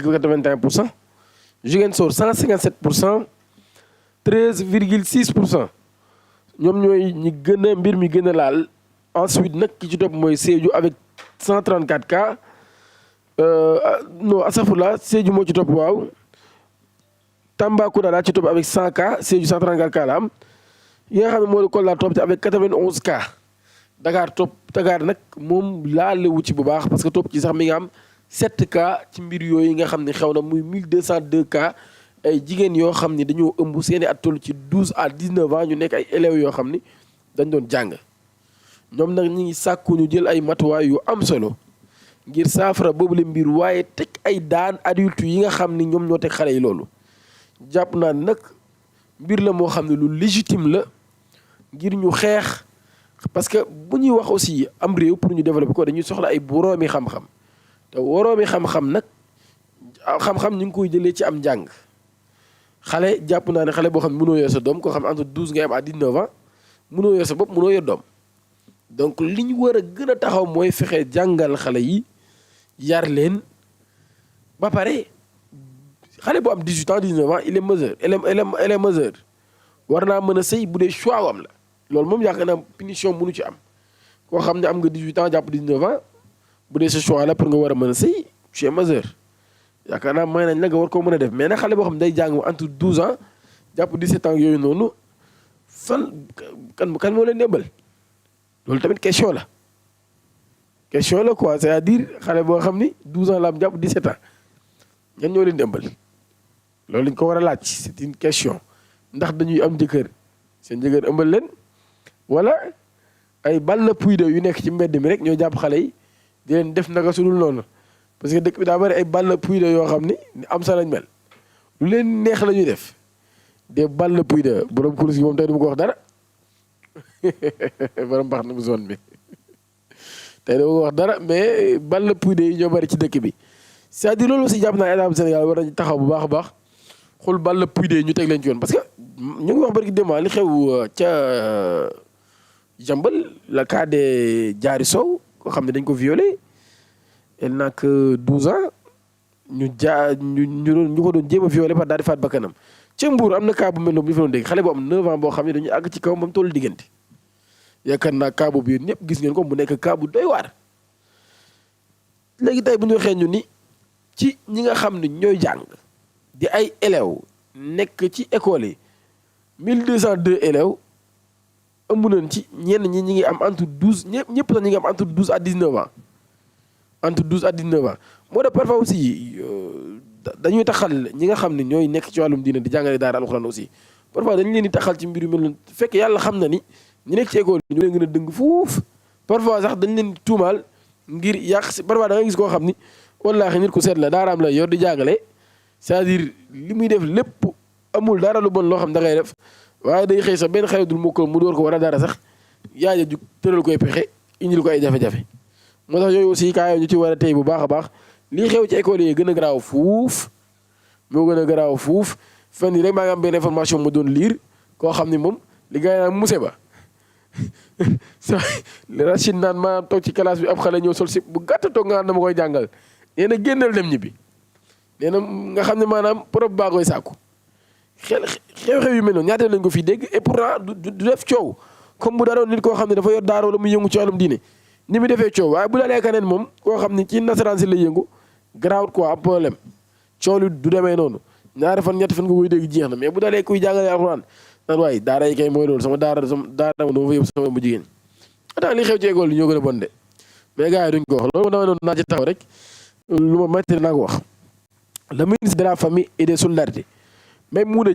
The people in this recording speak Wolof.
13,81%. Ziguinchor 157%. 13,6%. ñoom ñooy ñi gën a mbir mi gën a laal. Ensuite nag ki ci topp mooy Sédhiou avec 134 cas. Non asafurla Sédhiou moo ci topp waaw. Tambacounda daa ci topp avec 100 cas Sédhiou 134 cas la am. yi nga xam ne moo di Kolda topp ci avec 91 cas. Dakar nag moom laalewu ci bu baax parce que topp ci sax mi nga am 7 cas ci mbir yooyu nga xam ne xew na muy 1202 cas ay jigéen yoo xam ni dañoo ëmb seeni at toll ci 12 à 19 ans ñu nekk ay élèves yoo xam ni dañ doon jàng. ñoom nag ñi ngi sàkku ñu jël ay matuwaay yu am solo ngir saafara boobu la mbir waaye teg ay daan adulte yi nga xam ni ñoom ñoo teg xale yi loolu. jàpp naa nag mbir la moo xam ne lu légitime la ngir ñu xeex parce que bu ñuy wax aussi am réew pour ñu développer ko dañuy soxla ay boroomi xam-xam te woroomi xam-xam nag xam-xam ñu ngi koy jëlee ci am njàng. xale jàpp naa ne xale boo xam ne mënoo yor sa doom koo xam entre 12 ngay am à 19 ans mënoo yor sa bopp mënoo yor doom donc li ñu war a gën a taxaw mooy fexe jàngal xale yi yar leen ba pare xale bu am 18 ans 19 ans il est majeur elle est majeur war naa mën a sëy bu dee choix wam la loolu moom yaakaar naa punition mënu ci am koo xam ne am nga 18 ans jàpp 19 ans bu dee sa choix la pour nga war a mën a sëy tu es majeur yaakaar naa may nañ la nga war koo mën a def mais nag xale boo xam ne day jàng entre 12 ans jàpp 17 ans yooyu noonu fan kan moo leen dembal loolu tamit question la quoi c'est-à-dire xale boo xam ni 12 ans la am jàpp 17 ans ñan ñoo leen dembal loolu lañ ko war a laaj c'est une question ndax dañuy am jëkkër seen jëkkër ëmbal leen wala ay ball puy de yu nekk ci mbedd mi rek ñoo jàpp xale yi di leen def naka su dul noonu parce que dëkk bi daa bari ay ball puy de yoo xam ni am sa lañ mel lu leen neex la ñuy def des ball puy de borom kurus gi moom tey du ma ko wax dara borom baax na mu zone bi tey du ma ko wax dara mais ball puy de yi ñoo bari ci dëkk bi c'est-à-dire loolu aussi jàpp naa état bu Sénégal war nañu taxaw bu baax a baax xool ball puy de ñu teg leen ci yoon parce que ñu ngi wax barki démb li xew ca Jambal le cas de Diary Sow koo xam ne dañ ko violé elle n'a que 12 ans ñu ko doon jéem a violé par daal di faat bakkanam ca Mbour am na cas bu mel noonu bu ñu fa doon dégg xale bu am 9 ans boo xam ne dañuy àgg ci kaw moom tollu diggante yaakaar naa cas boobu yéen ñëpp gis ngeen ko mu nekk cas bu doy waar. léegi tey bu ñu waxee ñu ni ci ñi nga xam ne ñooy jàng di ay élèves nekk ci école yi 1202 élèves ëmb nañ ci ñenn ñi ngi am entre 12 ñëpp sax ñi ngi am entre 12 à 19 ans entre 12 à 19 ans moo tax parfois aussi dañuy taxal ñi nga xam ne ñooy nekk ci wàllum diina di jàngale daara alxuraan aussi parfois dañu leen di taxal ci mbir yu mel noonu fekk yàlla xam na ni ñu nekk ci école yi ñu leen gën a dëng fuuf parfois sax dañ leen tuumaal ngir yàq si parfois da nga gis koo xam ni wallaahi nit ku seet la daaraam la yor di jàngale c'est-à-dire li muy def lépp amul dara lu bon loo xam da ngay def waaye day xëy sax benn xale dul mokkal mu door ko war a dara sax yaay ju tëral koy pexe indil ko ay jafe-jafe moo tax yooyu aussi kaa ñu ci war a tey bu baax a baax lii xew ci école yi gën a garaaw fuuf moo gën a garaaw fuuf fan yi rek maa ngi am benn information mu doon liir koo xam ni moom li gars yi naan muse ba Rachid naan maanaam toog ci classe bi ab xale ñëw sol si bu gàtt toog nga xam dama koy jàngal nee na génnal dem ñibbi nee na nga xam ne maanaam prof baa koy sàkku xew-xew yu mel noonu ñaata lañ ko fii dégg et pourtant du def coow comme bu daroon nit koo xam ne dafa yor daara wala muy yëngu ci wàllum diine ni mu defee coow waaye bu dalee keneen moom koo xam ne ci nasaraan si la yëngu garaawut quoi am problème coow li du demee noonu ñaari fan ñetti fan nga koy dégg jeex na mais bu dalee kuy jàngale alxuraan naan waaye daara yi kay mooy loolu sama daara dama fa yóbbu sama bu jigéen attends li xew ci école yi ñoo gën a bon de mais gars yi duñ ko wax loolu dama noonu naa ci taxaw rek lu ma maître naa ko wax le ministre de la famille et des solidarités même mun a